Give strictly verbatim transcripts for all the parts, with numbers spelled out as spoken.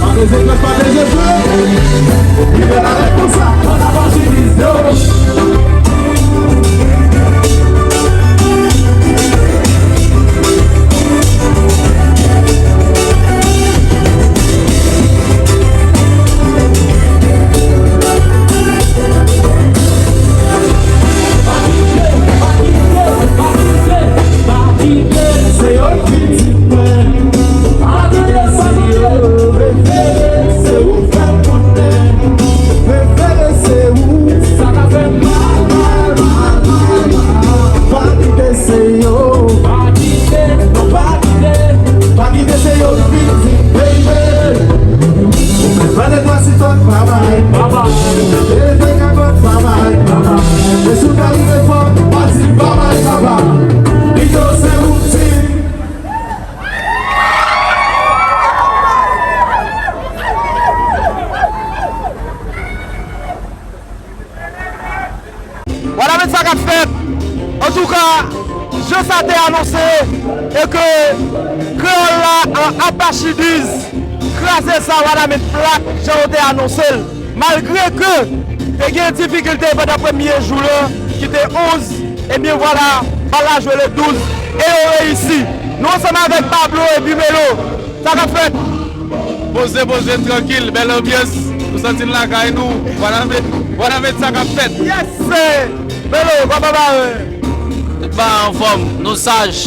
Pa bezwen pè, pa bezwen pè. Rive la konsa. Ann avanse, Dizdo. Pa kite se yo. Pa kite, non, pa kite. Pa kite se yo ki vin di, baby. Mande twa si fòk pa bay. Pa bay. Mete kakòt pa bay. Pa bay. E si w ka rive fò, pa di pa bay, papa. Li yo se ou ti. Wanament, sa k ap fèt. Antouka, jan sa te anonse, e ke kreyòl la an apachidiz kraze sa wanament plat, jan yo te anonse l. Malgre ke te gen difikilte pandan premye jou lan, ki te onz, ebyen vwala, bal la jwe le douz, e yo reyisi. Nou ansanm avèk Pablo epi Melo. Sa k ap fèt? Poze, poze, trankil, bèl anbyans. Nou santi n lakay nou. Wanament, wanament, sa k ap fèt? Yes, sir. Melo, kòman bagay? Tout bagay anfòm, nou saj.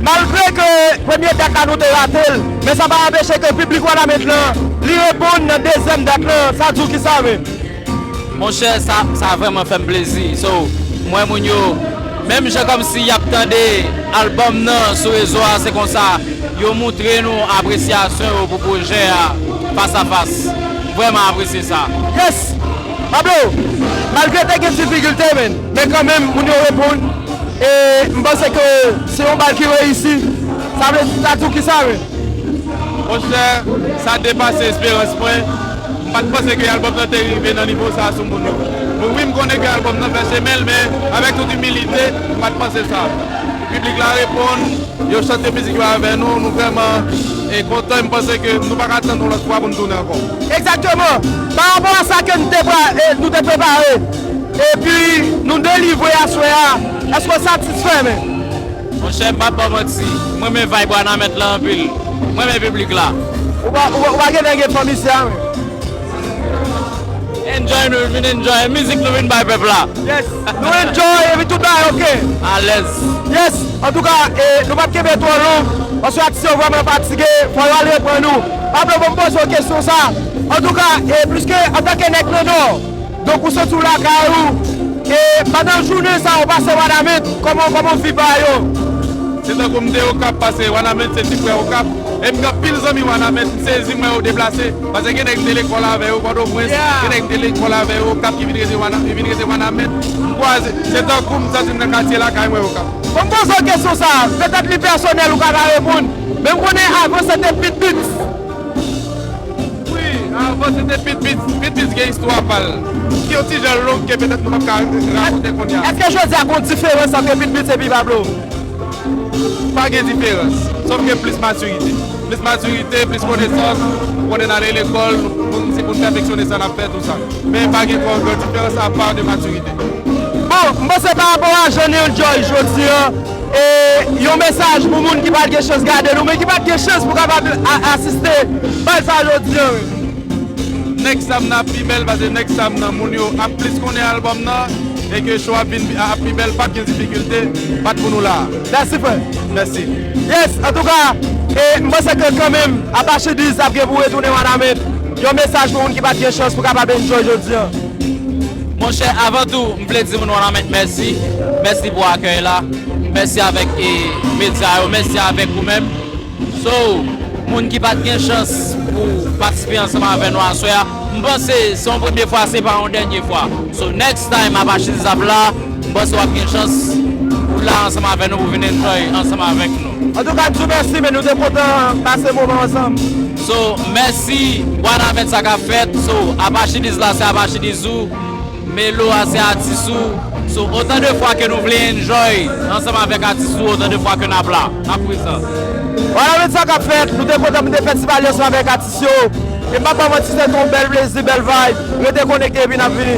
Malgre ke premye dat la nou te rate l, men sa pa anpeche ke piblik Wanament lan, li reponn nan dezyèm dat lan, sa di w kisa menm? Monchè, sa, sa vrèman fè m plezi. So, m wè moun yo, menm jan kòmsi y ap tande albòm nan sou rezo a, se konsa yo moutre nou apresyasyon yo pou pwojè a, Fas a Fas. M vrèman apresye sa. Yes! Pablo, malgre te gen difikilte, men, men kanmenm, moun yo reponn. E m panse ke se yon bal ki reyisi. Sa vle, sa di w kisa, men? Monchè, sa depase esperans mwen. M pa t panse ke albòm nan te rive nan nivo sa a sou moun yo. Bon, wi, m konnen ke albòm nan fè chemen l, men avèk tout imilite, m pa t panse sa. Piblik la reponn, yo chante mizik yo avè nou, nou vrèman e kontan, e m panse ke nou pa ka tann yon lòt fwa pou n tounen ankò. Egzakteman. Pa rapò a sa ke n te pra- e nou te prepare, epi nou delivre aswè a, èske w satisfè, men? Monchè, m p ap ba w manti, m renmen vibe Wanament la anpil. M renmen piblik la. Ou pa, ou, ou pa gen nèg fanmi isi a, men? Enjoy, nou vin enjoy mizik, nou vin bay pèp la. Yes. Nou enjoy, epi tout bagay oke. Alèz. Yes. Antouka, e, nou p ap kenbe twò long, paske atis yo vrèman fatige, fò yo al reprann nou. Pablo, bon, m poze w kesyon sa. Antouka, e, pliske antanke nèg nan Nò, donk ou santi w lakay ou, e, pandan jounen sa, ou pase Wanament, kòman, kòman w viv bagay yo? Se tankou m te Okap, pase Wanament se ti frè Okap, e m gen anpil zanmi Wanament, m sezi m wè yo deplase. Paske gen nèg m te lekòl avè yo Pòtoprens, gen nèg m te lekòl avè yo Okap ki vin rete Wana, ki vin rete Wanament. M kwaze, se tankou m santi m nan katye lakay mwen Okap. Bon, m poze w kesyon sa, petèt li pèsonèl ou ka pa reponn, men m konnen avan se te Pit Beats. Wi, avan se te Pit Beats. Pit Beats gen istwa pa l. Ki yon ti jan long ke petèt nou p ap ka rakonte kounye a. Èske jodi a gen yon diferans ant Pit Beats epi Pablo? Pa gen diferans, sòf ke plis matirite. Plis matirite, plis konesans, ou konnen n ale lekòl, nou, nou, se pou n pèfeksyone sa n ap fè, tou sa. Men pa gen twò gran diferans apa de matirite. Bon, m panse pa rapò a jan nou enjoy jodi a, e yon mesaj pou moun ki pa t gen chans gade nou, men ki pa t gen chans pou kapab a- asiste bal sa jodi a, wi. Next time n ap pi bèl, paske next time nan moun yo ap plis konnen albòm nan, e ke show ap vin ap pi bèl, p ap gen difikilte, bat pou nou la. Mèsi, frè. Mèsi. Yes, antouka, e m panse ke kanmenm, Apache Diz ap gen pou retounen Wanament. Yon mesaj pou moun ki pa t gen chans pou kapab enjoy jodi a. Monchè, avan tou, m vle di moun Wanament mèsi. Mèsi pou akèy la. Mèsi avèk, e, medya yo. Mèsi avèk ou menm. So, moun ki pa t gen chans pou patisipe ansanm avè nou aswè a, m panse se yon premye fwa, se pa yon dènye fwa. So, next time, Apache Diz ap la, m panse w ap gen chans pou la ansanm avè nou, pou vin enjoy ansanm avèk nou. Antouka, m di w mèsi, men nou te kontan pase moman ansanm. So, mèsi, Wanament sa k ap fèt. So, Apache Diz la, se Apache Diz ou. Melo a se atis ou. So, otan de fwa ke nou vle enjoy ansanm avèk atis ou, otan de fwa ke n ap la, n ap prezan. Vwala, men sa k ap fèt, nou te kontan pou n te fèstivale ansanm avèk atis yo. E m p ap ba w manti, se te yon bèl plezi, bèl vibe. Rete konekte epi n ap vini.